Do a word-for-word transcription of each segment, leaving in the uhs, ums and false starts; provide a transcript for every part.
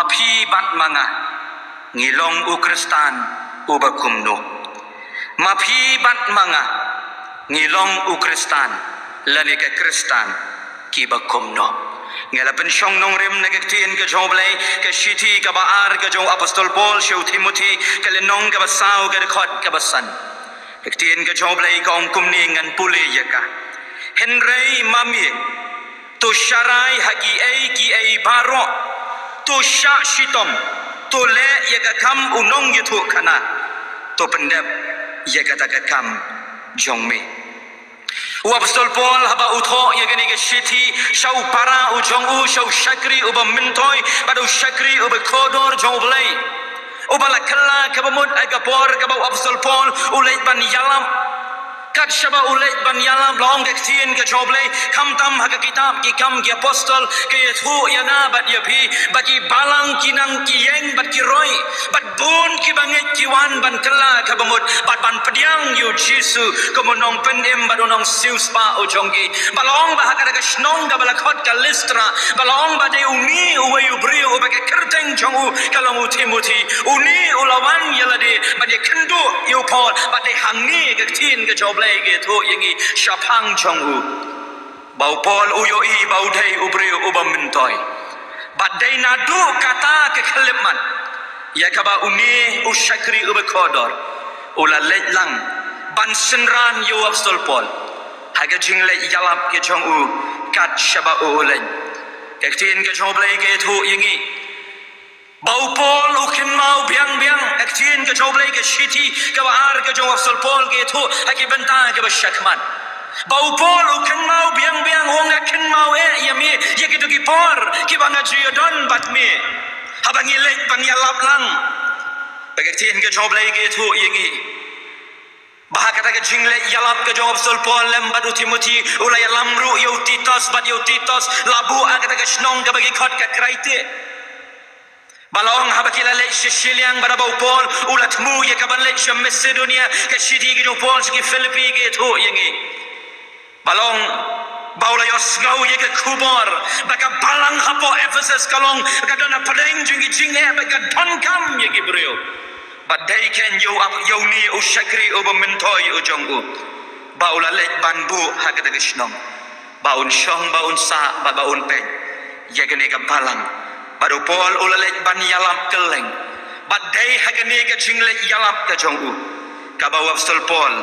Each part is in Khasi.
Ma phi bad ma nga ngi long u Khristan uba kumno? Ma phi bad ma nga ngi long u Khristan lane ka Khristan kiba kumno? Ngi la pynshong nongrim na ka ktien ka jong U Blei, ka shithi kaba ar ka jong u Apostol Paul sha u Timothi, ka lynnong kaba saw, ka dkhot kaba san. Ka ktien ka jong U Blei ka ong kumne, ngan pule ïa ka. Hynrei ma me, to sharai ha kiei kiei baroh, to shah shitom, to leh ïa ka kam u nongïathuhkhana, to pyndep ïa kata ka kam jong me. U Apostol Paul haba u thoh ïa kane ka shithi sha u para u jong u, sha u shakri uba myntoi bad u shakri uba kordor jong U Blei, uba la kylla kaba mut ha ka por kaba u Apostol Paul u leit ban ïalap. Kat shaba u leit ban ïalap, la ong ka ktien ka jong U Blei, khamtam ha ka kitab Ki Kam ki Apostol, ka ïathuh ïa nga bad ïa phi ba ki balang ki nang ki ïeng bad ki roi, bad bun kiba ngeit ki wan ban kylla kaba mut bad ban pdiang ïa u Jisu kum u nongpynim bad u nongsiewspah u jong ki. Ba la ong ba ha kata ka shnong kaba la khot ka Listra, ba la ong ba dei une uwei u briew uba ka kyrteng jong u ka long u Timothi. Une u la wan ïa lade ban ïakynduh ïa u Paul, bad dei hangne ka ktien ka jong U Blei ka ïathuh ïa ngi shaphang jong u, ba u Paul u ïohi ba u dei u briew uba myntoi. Bad dei naduh kata ka khyllipmat ïa kaba une u shakri uba kordor u la leit lang ban synran ïa u Apostol Paul ha ka jingleit ïalap ka jong u kat shaba u leit. Ka ktien ka jong U Blei ka ïathuh ïa ngi ba u Paul u kynmaw biang biang, ka ktien ka jong U Blei, ka shithi kaba ar ka jong u Apostol Paul ka ïathuh ha ki bynta kiba shakhmat, ba u Paul u kynmaw biang biang, u ong, nga kynmaw eh ïa me ïa kito ki por kiba nga ju ïadon bad me haba ngi leit ban ïalap lang. Ba ka ktien ka jong U Blei ka ïathuh ïa ngi ba ha kata ka jingleit ïalap ka jong u Apostol Paul lem bad u Timothi, u la ïalam ruh ïa u Titus, bad ïa u Titus la buh ha kata ka shnong kaba ki khot ka Krete. Ba la ong haba ki la leit sha shiliang bad haba u Paul u la thmu ïa ka ban leit sha Macedonia, ka shithi ka jong u Paul sha ki Philippi ka ïathuh ïa ngi ba la ong ba u la ïohsngew ïa ka khubor ba ka balang hapoh Ephesus ka long, ka don hapdeng jong ki jingeh bad ka donkam ïa ki briew. Bad dei keiñ ïa u ap-, ïa une u shakri uba myntoi u jong u ba u la leit ban buh ha kata ka shnong, ba un shong, ba un sah, bad ba un peit ïa kane ka balang. Bad u Paul u la leit ban ïalap kylleng. Bad dei ha kane ka jingleit ïalap ka jong u kaba u Apostol Paul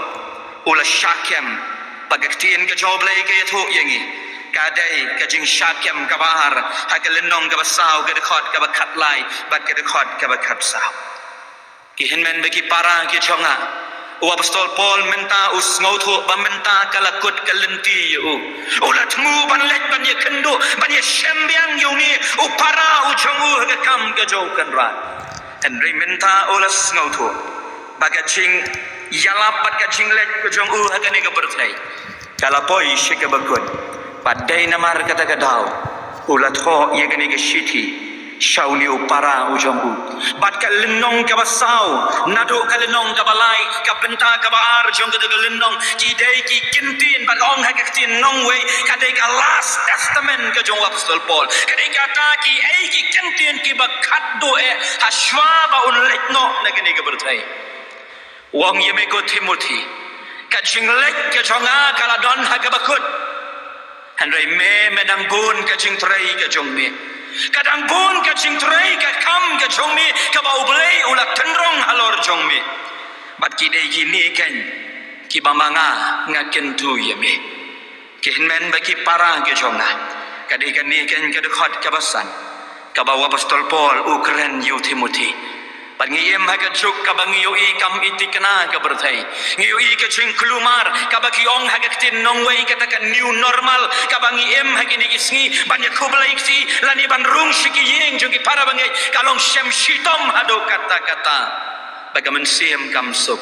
u la shah kem, ba ka ktien ka jong U Blei ka ïathuh ïa ngi, ka dei ka jingshah kem kaba ar ha ka lynnong kaba saw, ka dkhot kaba khatlai bad ka dkhot kaba khatsaw. Ki hynmen bad ki para ki jong nga, u Apostol Paul mynta u sngewthuh ba mynta ka la kut ka lynti ïa u. U la thmu ban leit ban ïakynduh, ban ïashem biang ïa une u para u jong u ha ka kam ka jong u Kynrad. Hynrei mynta u la sngewthuh ba ka jingïalap bad ka jingleit ka jong u ha kane ka pyrthei ka la poi sha kaba kut. Bad dei namar kata ka daw u la thoh ïa kane ka shithi sha une u para u jong u. Bad ka lynnong kaba saw naduh ka lynnong kaba lai, ka bynta kaba ar jong kata ka lynnong, ki dei ki kyntien, bad ong ha ka ktien nongwei, ka dei ka Last Testament ka jong u Apostol Paul. Ka dei kata kiei ki kyntien kiba khatduh eh ha shuwa ba un leit noh na kane ka pyrthei. U ong ïa me ko Timothi, ka jingleit ka jong nga ka la don ha kaba kut. Hynrei me, me dang bun ka jingtrei ka jong me. Ka dang bun ka jingtrei ka kam ka jong me kaba U Blei u la kynrong halor jong me. Bad ki dei kine keiñ kiba ma nga nga kyntu ïa me. Ki hynmen bad ki para ki jong nga, ka dei kane keiñ ka dkhot kaba san kaba u Apostol Paul u kren ïa u Timothi. Bad ngi im ha ka juk kaba ngi ïohi kam i thikna ka pyrthei. Ngi ïohi ka jingkulmar kaba ki ong ha ka ktien nongwei kata ka new normal, kaba ngi im ha kine ki sngi ban ïakhublei kti lane ban rung sha ki ïing jong ki para bangeit, ka long shem shitom haduh katta katta. Bad ka mynsiem kam suk.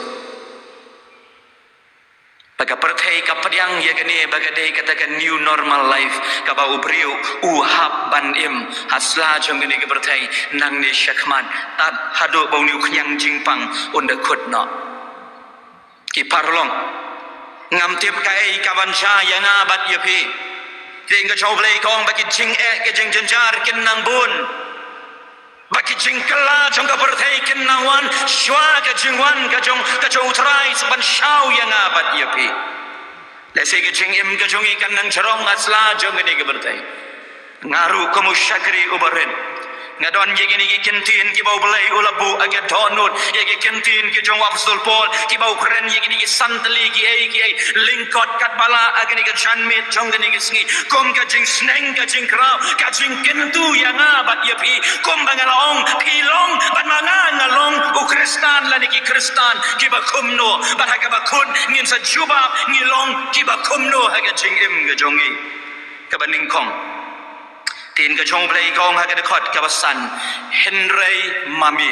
Ba ka pyrthei ka pdiang ïa kane ba ka dei kata ka new normal life kaba u briew u hap ban im ha sla jong kane ka pyrthei nangne shakhmat, tad haduh ba une u khñiang jingpang un da kut noh. Ki paralok, ngam tip kaei ka ban jia ïa nga bad ïa phi. Ktien ka jong U Blei ka ong ba ki jingeh ki jingjynjar kin nang bun. jingkylla jong ka pyrthei kin nang wan shuwa ka jingwan ka jong, ka jong U Trai sa ban shaw ïa nga bad ïa phi. Lehse ka jingim ka jong ngi kan nang jrong ha sla jong kane ka pyrthei. Nga ruh kum u shakri uba rit, nga don ïa kine ki ktien kiba U Blei u la buh ha ka dohnud, ïa ki ktien ki jong u Apostol Paul kiba u kren ïa kine ki san tylli kiei kiei lyngkot katba lah ha kane ka janmiet jong kane ka sngi. Kum ka jingsneng ka jingkraw, ka jingkyntu ïa nga bad ïa phi, kumba nga la ong, phi long bad ma nga nga long u Khristan lane ki Khristan kiba kumno, bad ha kaba kut ngin sa jubab ngi long kiba kumno ha ka jingim ka jong ngi. Kaba nyngkong, ktien ka jong U Blei ka ong ha ka dkhot kaba san, hynrei ma me.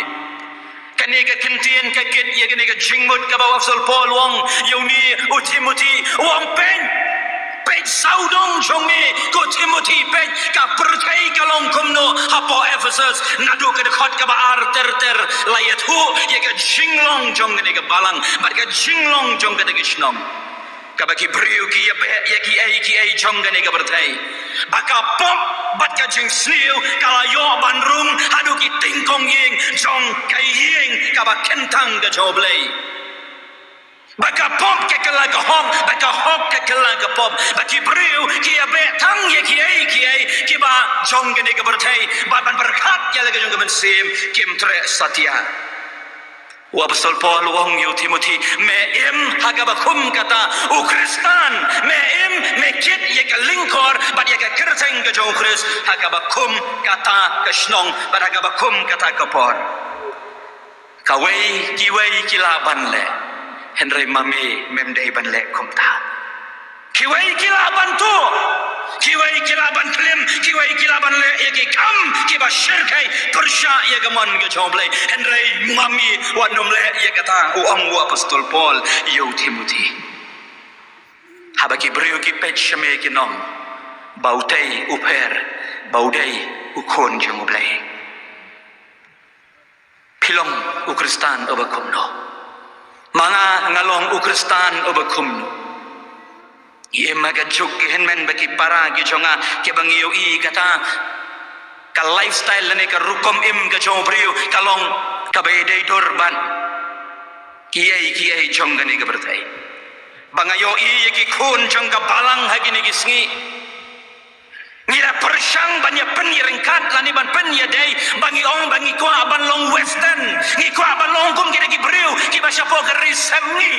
Kane ka ktien ka kit ïa kane ka jingmut kaba u Apostol Paul u ong ïa une u Timothi, u ong, peit, peit sawdong jong me ko Timothi, peit ka pyrthei ka long kumno hapoh Ephesus. Naduh ka dkhot kaba ar ter ter la ïathuh ïa ka jinglong jong kane ka balang bad ka jinglong jong kane ka shnong, kaba ki briew ki ïabeh ïa kiei kiei jong kane ka pyrthei. Ba ka pop bad ka jingsniew ka la ïoh ban rung haduh ki tyngkong ïing jong ka ïing kaba kyntang ka jong U Blei. Ba ka pop ka kylla ka hok, ba ka hok ka kylla ka pop. Ba ki briew ki ïabeh tang ïa kiei kiei kiba jong kane ka pyrthei, bad ban pyrkhat ïa la ka jong ka mynsiem kim treh satia. U Apostol Paul u ong ïa u Timothi, me im ha kaba kum kata u Khristan, me im, me kit ïa ka lyngkor bad ïa ka kyrteng ka jong u Khrist ha kaba kum kata ka shnong bad ha kaba kum kata ka por. Kawei, kiwei ki lah ban leh, hynrei ma me mem dei ban leh kumta. Kiwei ki lah ban tuh, kiwei ki lah ban klim, kiwei ki lah ban leh ïa ki kam kiba shyrkhei pyrshah ïa ka mon ka jong U Blei, hynrei ma me wat nym leh ïa kata, u ong u Apostol Paul ïa u Timothi. Haba ki briew ki peit sha me kin ong, ba utei u pher, ba u dei u khun jong U Blei. Phi long u Khristan uba kumno? Ma nga nga long u Khristan uba kumno? Ïa ma ka juk ki hynmen bad ki para ki jong nga, kiba ngi ïohi kata ka lifestyle lane ka rukom im ka jong u briew ka long kaba ïadei dur bad kiei kiei jong kane ka pyrthei. Ba nga ïohi ïa ki khun jong ka balang ha kine ki sngi, ngi la pyrshang ban ïa pynïaryngkat lane ban pynïadei, ba ngi ong ba ngi kwah ban long Western, ngi kwah ban long kum kita ki briew kiba shapoh ka ri sem ngi.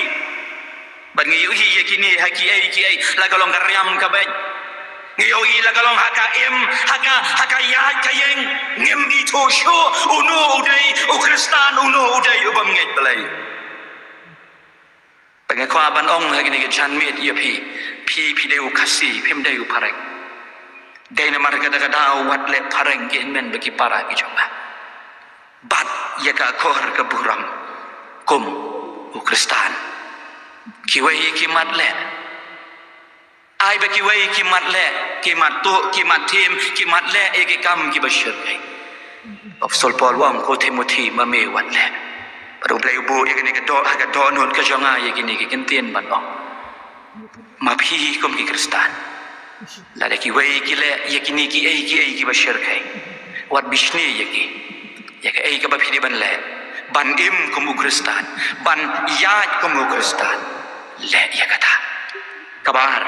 Bad ngi ïohi ïa kine ha kiei kiei, la ka long ka riam ka beit. Ngi ïohi la ka long ha ka im, ha ka, ha ka ïaid ka ïeng, ngim ithuh shuh uno u dei u Khristan, uno u dei u bym ngeit Blei. Ba nga kwah ban ong ha kine ki janmiet ïa phi, phi, phi dei u Khasi, phim dei u Phareng. Dei namar kata ka daw wat leh phareng ki hynmen bad ki para ki jong nga. Bat ïa ka akor ka burom kum u Khristan. Kiwei ki mat leh. Ai ba kiwei ki mat leh, ki mat tuh, ki mat thiem, ki mat leh ïa ki kam kiba shyrkhei. Apostol Paul u ong ko Timothi, ma me wat leh. Bad U Blei u buh ïa kane ka doh, ha ka dohnud ka jong nga ïa kine ki ktien ban ong, ma phi kum ki Khristan, lada kiwei ki leh ïa kine kiei kiei kiba shyrkhei, wat bishni ïa ki. Ïa kaei kaba phi dei ban leh, ban im kum u Khristan, ban ïaid kum u Khristan, leh ïa kata. Kaba ar,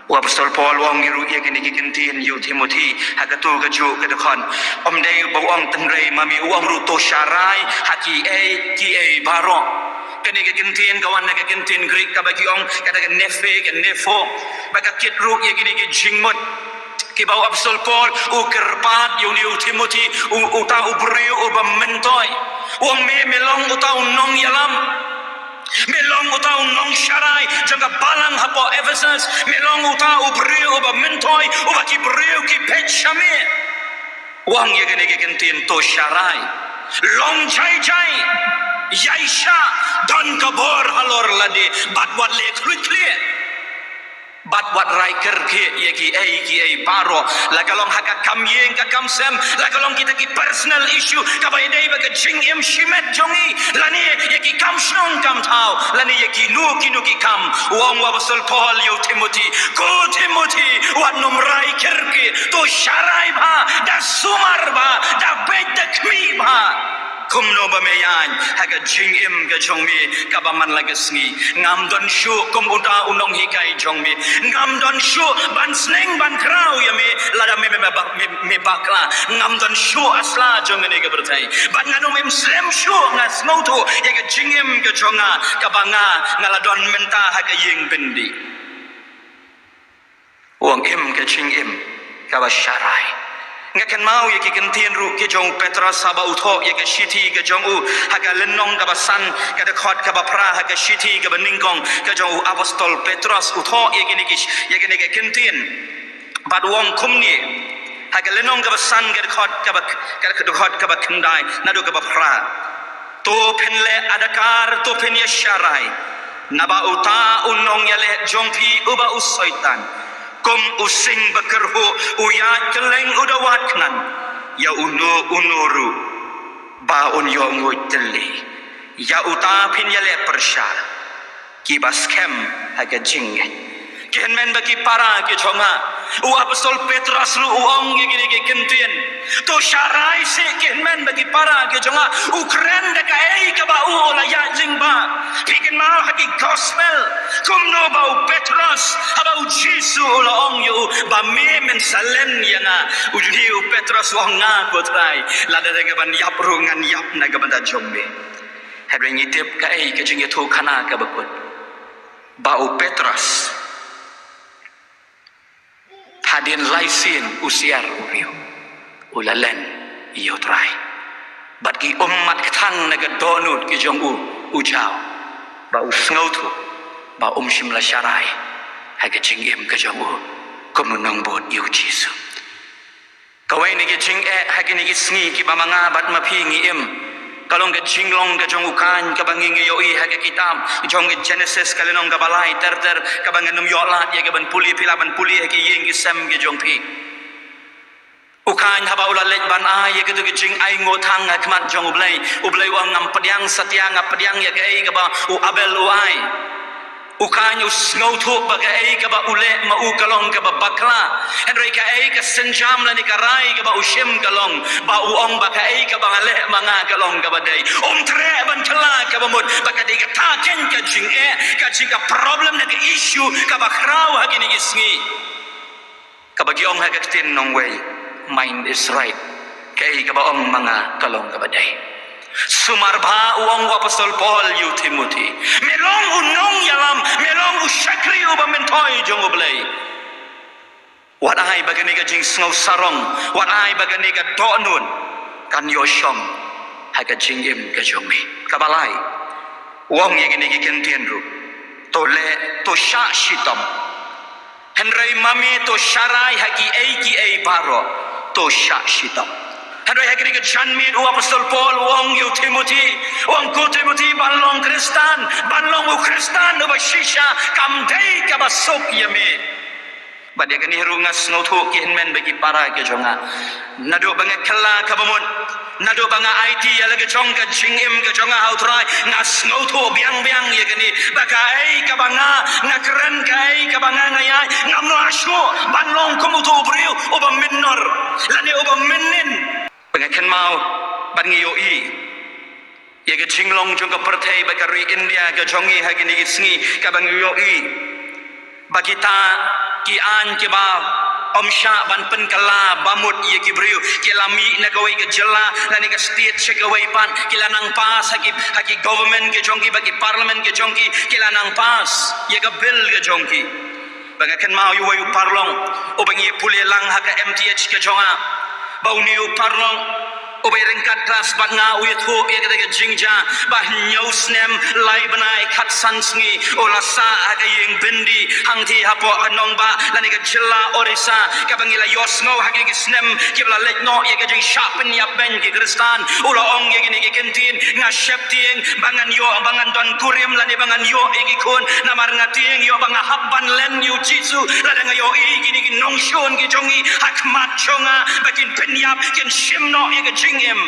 u Apostol Paul u ong ruh ïa kine ki ktien ïa u Timothi ha kato kajuh ka dkhot. Ym dei ba u ong tynrai ma me, u ong ruh to sharai ha kiei kiei baroh. Kane ka ktien ka wan na ka ktien Greek kaba ki ong kata ka nephe, ka nepho. Ba ka kit ruh ïa kine ki jingmut kiba u Apostol Paul u kyrpad ïa une u Timothi, u, uta u briew uba myntoi. U ong me, me long uta u nongïalam. Me long uta u nongsharai jong ka balang hapoh Ephesus. Me long uta u briew uba myntoi, uba ki briew ki peit sha me. U ong ïa kane ka ktien to sharai. Long jai jai. Ïaishah, don ka bor halor lade, bad wat leh khluit khlieh. Bad wat rai kyrkieh ïa kiei kiei baroh. La ka long ha ka kam ïing ka kam sem, la ka long kita ki personal issue kaba ïadei bad ka jingim shimet jong ngi, lane ïa ki kam shnong kam thaw, lane ïa kino kino ki kam. U ong u Apostol Paul ïa u Timothi, ko Timothi, wat nym rai kyrkieh, to sharai bha, da sumar bha, da beit da Khmih bha kumno ba me ïaid ha ka jingim ka jong me kaba man la ka sngi. Ngam don shuh kum uta u nonghikai jong me. Ngam don shuh ban sneng ban khraw ïa me lada me, me, me, me, me bakla. Ngam don shuh ha sla jong kane ka pyrthei. Bad ngan ym im slem shuh, nga sngewthuh ïa ka jingim ka jong nga kaba nga, nga la don mynta ha ka ïing byndi. U ong im ka jingim kaba sharai. Nga kynmaw ïa ki ktien ruh ki jong u Petros haba u thoh ïa ka shithi ka jong u ha ka lynnong kaba san, ka dkhot kaba phra ha ka shithi kaba nyngkong ka jong u apostol Petros, u thoh ïa kine ki, ïa kine ki ktien. Bad u ong kumne ha ka lynnong kaba san, ka dkhot kaba, ka dkhot kaba khyndai naduh kaba phra. To phin leh adakar, to phin ïa sharai. Naba uta u nongïaleh jong phi uba u Soitan, kum u sing bakyrhuh u ïaid kylleng u da wad khnang ïa uno uno ruh ba un ïoh nguid thylli. Ïa uta phin ïaleh pyrshah, kiba skhem ha ka jingngeit. Ki hynmen bad ki para ki jong nga, u apostol Petros ruh u ong ïa kine ki ktien. To sharai seh ki hynmen bad ki para ki jong nga, u kren da kaei kaba u la ïaid lyngba. Phi kynmaw ha ki gospel kumno ba u Petros, haba u Jisu u la ong ïa u ba me men sa len ïa nga, u juni u Petros u ong nga ko Trai, lada dei kaban ïap ruh ngan ïap na ka bynta jong me. Hynrei ngi tip kaei ka jingïathuhkhana kaba kut, ba u Petros hadien lai sien u siar u briew u la len ïa u Trai. Bad ki ummat kthang na ka dohnud ki jong u, u jaw ba u sngewthuh ba um shym la sharai ha ka jingim ka jong u kum u nongbud ïa u Jisu. Kawei na ki jingeh ha kine ki sngi kiba ma nga bad ma phi ngi im, ka long ka jinglong ka jong u Kain kaba ngi, ngi ïohi ha ka kitab jong ka Genesis ka lynnong kaba lai ter ter, kaba ngan ym ïoh lad ïa kaban pule, phi lah ban pule ha ki ïing ki sem ki jong phi. U Kain haba u la leit ban ai ïa katu ka jingainguh thang ha khmat jong U Blei, U Blei u ong ngam pdiang satia, nga pdiang ïa kaei kaba u Abel u ai. U Kain u sngewthuh ba kaei kaba u leh ma u ka long kaba bakla. Hynrei kaei ka sienjam lane ka rai kaba u shim ka long ba u ong ba kaei kaba nga leh ma nga ka long kaba dei. Um treh ban kylla kaba mut ba ka dei kata kein ka jingeh, ka jing ka problem ne ka issue kaba khraw ha kine ki sngi. Kaba ki ong ha ka ktien nongwei, mine is right. Kaei kaba ong ma nga ka long kaba dei. Sumar bha u ong u apostol Paul ïa u Timothy, me long u nongïalam, me long u shakri uba myntoi jong U Blei. Wat ai ba kane ka jingsngew sarong, wat ai ba kane ka dohnud kan ïoh shong ha ka jingim ka jong me. Kaba lai, u ong ïa kine ki ktien ruh, to leh, to shah shitom. Hynrei ma me to sharai ha kiei kiei baroh, to shah shitom. Hynrei ha kane ka janmiet u apostol Paul u ong ïa u Timothy, u ong ko Timothy, ban long Khristan, ban long u Khristan uba shisha kam dei kaba suk ïa me. Bad ïa kane ruh nga sngewthuh ki hynmen bad ki para ki jong nga, naduh ba nga kylla kaba mut, naduh ba nga aiti ïa la ka jong ka jingim ka jong nga ha U Trai, nga sngewthuh biang biang ïa kane ba kaei kaba nga, nga kren, kaei kaba nga, nga ïai, ngam lah shuh ban long kum utu u briew uba mynnor lane uba mynnin. Ba nga kynmaw bad nga ïohi ïa ka jinglong jong ka pyrthei bad ka ri India ka jong ngi ha kine ki sngi, kaba ngi ïohi ba kita ki aiñ kiba ym shah ban pynkylla ba mut ïa ki briew, ki la mih na kawei ka jylla lane ka state sha kawei pat, ki la nang pass ha ki, ha ki government ki jong ki bad ki parliament ki jong ki, ki la nang pass ïa ka bill ka jong ki. Ba nga kynmaw ïa uwei u parlong uba ngi pule lang ha ka M T H ka jong nga, ba une u parlong uba ryngkat klas bad nga u ïathuh ïa kata ka jingjia ba hynñiew snem lai bnai khatsan sngi u la sah ha ka ïing byndi hangtei hapoh ka nongbah lane ka jylla Orissa, kaba ngi la ïohsngew ha kine ki snem kiba la leit noh ïa ka jingshah pynïap beiñ ki Khristan. U la ong ïa kine ki ktien, nga sheptieng ba ngan ïoh, ba ngan don kurim lane ba ngan ïoh ïa ki khun, namar nga tieng ïoh ba nga hap ban len ïa u Jisu. Lada nga ïohi ïa kine ki nongshun ki jong ngi ha khmat jong nga ba kin pynïap, kin shim noh ïa ka jingim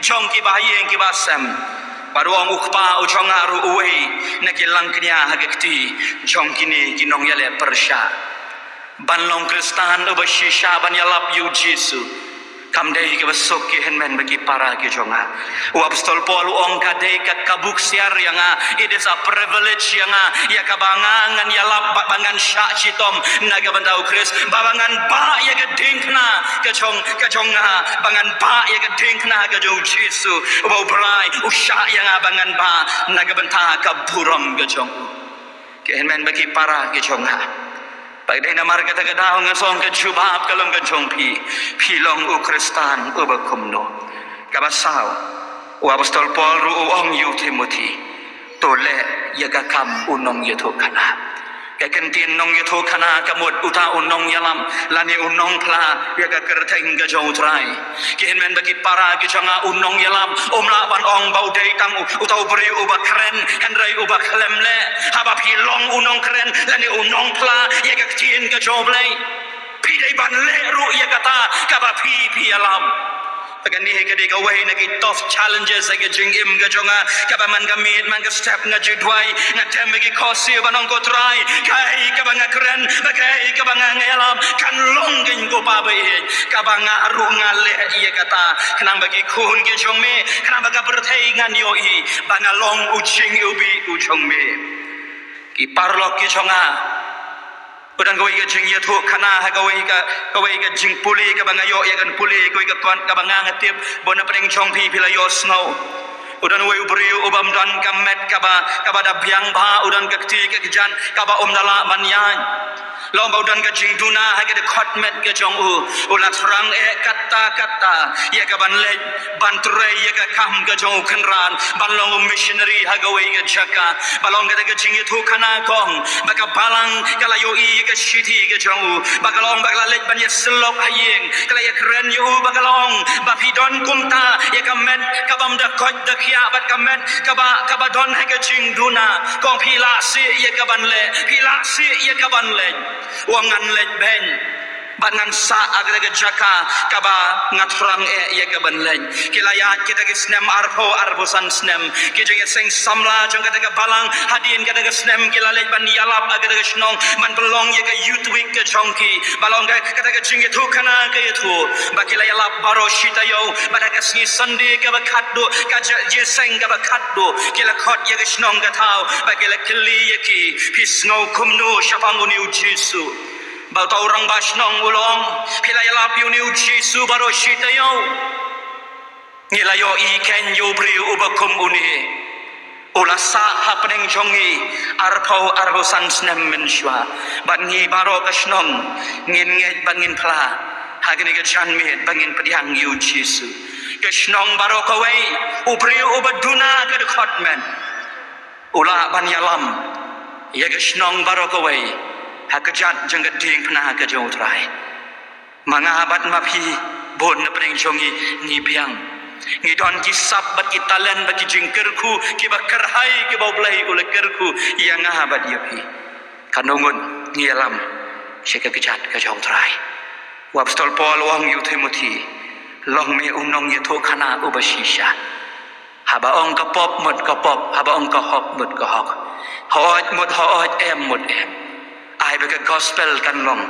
jong ki ba ha ïing ki ba sem. Bad u ong u kpa u jong nga ruh uwei na ki langkñia ha ka kti jong kine ki nongïaleh pyrshah. Ban long Khristan uba shisha ban ïalap ïa u Jisu, Kam dei kaba suk, ki hynmen bad ki para ki jong nga. U Apostol Paul u ong ka dei ka, ka buk siar ïa nga, it is a privilege ïa nga, ïa kaba nga ngan ïalap bad ba ngan shah shitom na ka bynta u Khrist, ba, ba ngan bah ïa ka diengphna ka jong, ka jong nga, ba ngan bah ïa ka diengphna ka jong u Jisu, uba u Blai u shah ïa nga ba ngan bah na ka bynta ka burom ka jong u. Ki hynmen bad ki para ki jong nga, ba dei namar kata ka daw nga song ka jubab ka long ka jong phi, phi long u Khristan uba kumno. Kaba saw, u Apostol Paul ruh u ong ïa u Timothi, to leh ïa ka kam u nongïathuhkhana. Ka kyntien nongïathuhkhana ka mut uta u nongïalam lane u nongphla ïa ka kyrteng ka jong u Trai. Ki hynmen bad ki para ki jong nga, u nongïalam um lah ban ong ba u dei tang u, uta u briew uba kren, hynrei uba khlem leh. Haba phi long u nongkren lane u nongphla ïa ka ktien ka jong U Blei, phi dei ban leh ruh ïa kata kaba phi, phi ïalam. Kane ka dei kawei na ki tough challenges ha ka jingim ka jong nga, kaba man ka miet man ka step nga ju duwai, nga dem ha ki khohsiew ban ong, ko Trai, kaei kaba nga kren bad kaei kaba nga ïalam kan long kein, ko Pa ba ïeit, kaba nga ruh nga leh ïa kata khnang ba ki khun ki jong me, khnang ba ka pyrthei ngan ïohi ba nga long u jingïohi u jong me. Ki paralok ki jong nga, u don kawei ka jingïathuhkhana ha kawei ka, kawei ka jingpule kaba nga ïoh ïa ka pule, kawei ka kot kaba nga, nga tip ba na pdeng jong phi phi la ïohsngew. U don uwei u briew u bym don ka met kaba, kaba da biang bha, u don ka kti ka kjat kaba um da lah ban ïaid. La ong ba u don ka jingduna ha ka dkhot met ka jong u, u la thrang eh katta katta ïa ka ban leit ban trei ïa ka kam ka jong u kynrad, ban long u missionary ha kawei ka jaka. Ba long kata ka jingïathuhkhana ka ong ba ka balang ka la ïohi ïa ka shithi ka jong u, ba ka long ba ka la leit ban ïasyllok ha ïing, ka la ïakren ïa u, ba ka long ba phi don kumta ïa ka met ka bym da koit da khiah bad ka met kaba, kaba don ha ka jingduna. Ka ong phi lah sih ïa ka ban leh, phi lah sih ïa ka ban leh. U ong ngan leit beiñ bad ngan sah ha kata ka jaka kaba nga thrang eh ïa ka ban leit. Ki la ïaid kita ki snem arphew, arphew san snem. Ki jingïaseng samla jong kata ka balang, hadien kata ka snem ki la leit ban ïalap ha kata ka shnong ban pynlong ïa ka Youth Week ka jong ki. Ba long ka, kata ka jingïathuhkhana ka ïathuh ba ki la ïalap baroh shi taïew, bad ha ka sngi Sunday kaba khatduh, ka ja-, jingïaseng kaba khatduh, ki la khot ïa ka shnong ka thaw bad ki la kylli ïa ki, phi sngew kumno shaphang une u Jisu? Ba uta u rangbah shnong u la ong, phi la ïalap ïa une u Jisu baroh shi taïew. Ngi la ïohi kein ïa u briew uba kum une. U la sah hapdeng jong ngi arphew, arphew san snem mynshuwa. Bad ngi baroh ka shnong ngin ngeit bad ngin phla ha kane ka janmiet ba ngin pdiang ïa u Jisu. Ka shnong baroh kawei, u briew uba duna ka dkhot met u lah ban ïalam ïa ka shnong baroh kawei ha ka kjat jong ka diengphna ka jong u Trai. Ma nga bad ma phi, bun na pdeng jong ngi ngi biang. Ngi don ki sap bad ki talent bad ki jingkyrkhu kiba kyrhai kiba U Blei u la kyrkhu ïa nga bad ïa phi. Katno ngut ngi ïalam sha ka kjat ka jong u Trai? U Apostol Paul u ong ïa u Timothi, long me u nongïathuhkhana uba shisha. Haba ong ka pop mut ka pop, haba ong ka hok mut ka hok. Hooid mut hooid, em mut em. Ai ba ka gospel kan long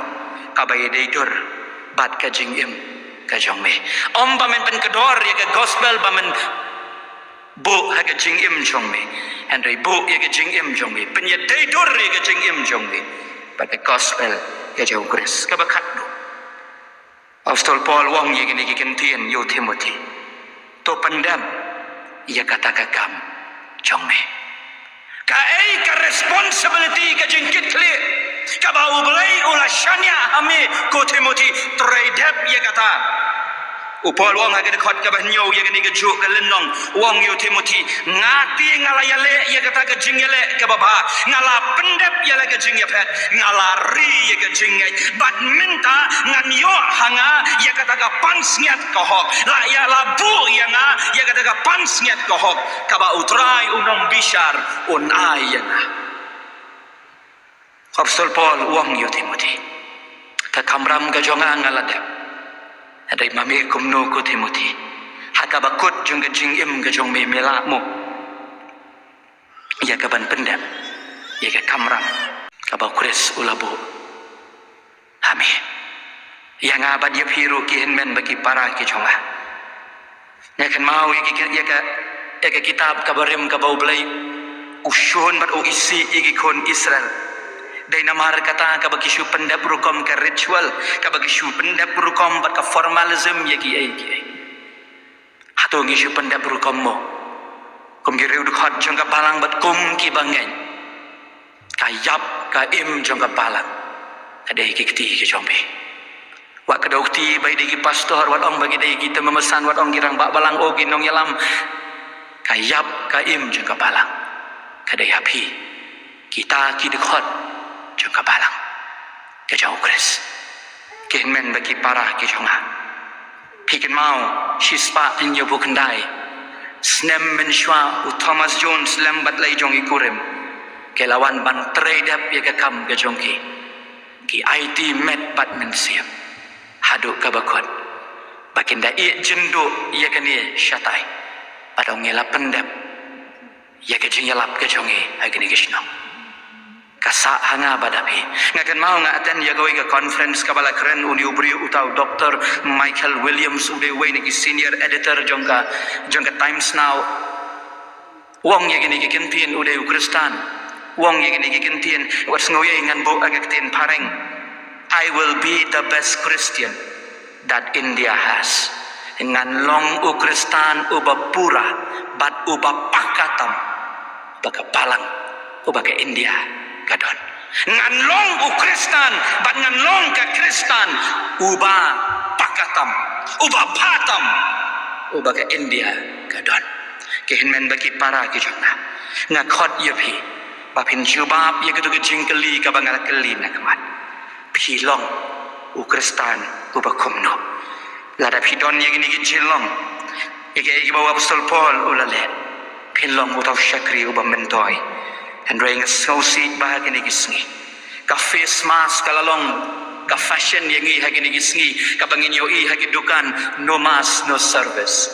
kaba ïadei dur bad ka jingim ka jong me. Ym ba men pynkdor ïa ka gospel ba men buh ha ka jingim jong me. Hynrei buh ïa ka jingim jong me, pynïadei dur ïa ka jingim jong me bad ka gospel ka jong u Khrist. Kaba khatduh, Apostol Paul u ong ïa kine ki kyntien ïa u Timothi, to pyndep ïa kata ka kam jong me. Kaei ka responsibility, ka jingkitkhlieh kaba U Blei u la shaniah ha me, ko Timothi? Trei dep ïa kata. U Paul u ong ha ka dkhot kaba hynñiew ïa kane kajuh ka lynnong, u ong ïa u Timothi, nga te nga la ïaleh ïa kata ka jingïaleh kaba bha, nga la pyndep ïa la ka jingïaphet, nga la ri ïa ka jingngeit, bad mynta ngan ïoh ha nga ïa kata ka pansngiat ka hok. La ïa, la buh ïa nga ïa kata ka pansngiat ka hok kaba u Trai u nongbishar un ai ïa nga. Apostol Paul u ong ïa u Timothi, ka kamram ka jong nga nga la dep. Hynrei ma me kumno ko Timothi? Ha kaba kut jong ka jingim ka jong me, me lah mo ïa ka ban pyndep ïa ka kamram kaba u Khrist u la buh ha me? Ïa nga bad ïa phi ruh ki hynmen bad ki para ki jong nga. Nga kynmaw ïa ki, ïa ka, ïa ka kitab kaba rim kaba U Blei u shun bad u isih ïa ki khun Israel. Dei namar kata kaba ki shu pyndep rukom ka ritual, kaba ki shu pyndep rukom bad ka formalism ïa kiei kiei. Hato ngi shu pyndep rukom mo? Kum ki riew dkhot jong ka balang bad kum ki bangeit. Ka ïap ka im jong ka balang ka dei ki kti ki jong phi. Wat ka dei u kti ba dei ki pastor, wat ong ba ki dei ki tymmen basan, wat ong ki rangbah balang, o ki nongïalam. Ka ïap ka im jong ka balang ka dei ha phi, kita ki dkhot jong ka balang ka jong U Khrist. Ki hynmen bad ki para ki jong nga, phi kynmaw shispah hynñiewphew khyndai snem mynshuwa u Thomas Jones lem bad lai jong i kurim ki la wan ban trei dep ïa ka kam ka jong ki. Ki aiti met bad mynsiem haduh kaba kut ba kin da ïeh jynduh ïa kane shatai. Bad ong ngi la pyndep ïa ka jingïalap ka jong ngi ha kine ki shnong. Ka sah ha nga bad ha phi. Nga kynmaw nga attend ïa kawei ka conference kaba la kren une u briew uta u Doctor Michael Williams, u dei uwei na ki senior editor jong ka, jong ka Times Now. U ong ïa kine ki kyntien, u dei u Khristan. U ong ïa kine ki kyntien, wat sngew ïa ngan buh ha ka ktien phareng. I will be the best Christian that India has. Ngan long u Khristan uba pura bad uba paka tam ba ka balang, uba ka India ka don. Ngan long u Khristan bad ngan long ka Khristan uba paka tam, uba paka tam, uba ka India ka don. Ki hynmen bad ki para ki jong nga, nga khot ïa phi ba phin jubab ïa kito ki jingkylli kaba nga la kylli na ka mat. Phi long u Khristan uba kumno? Lada phi don ïa kine ki jinglong, ïa kiei kiba u Apostol Paul u la leh, phin long uta u shakri uba myntoi. Hynrei nga sngewsih ba ha kine ki sngi ka face mask ka la long ka fashion ïa ngi ha kine ki sngi, kaba ngin ïohi ha ki dukan, no mask, no service.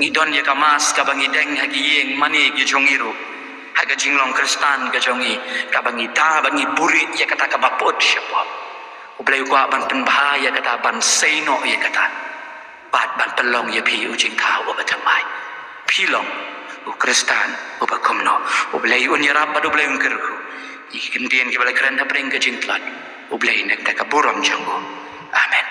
Ngi don ïa ka mask kaba ngi deng ha ki ïing mane ki jong ngi ruh, ha ka jinglong Khristan ka jong ngi, kaba ngi da bad ngi buhrieh ïa kata kaba put shapoh. U Blei u kwah ban pynbha ïa kata, ban sei noh ïa kata bad ban pynlong ïa phi u jingthaw uba thymmai. Phi long u Khristan uba kumno? U Blei un ïarap bad U Blei un kyrkhu. Ïa ki kyntien kiba la kren hapdeng ka jingtlot, U Blei na ka bynta ka burom jong u. Amen.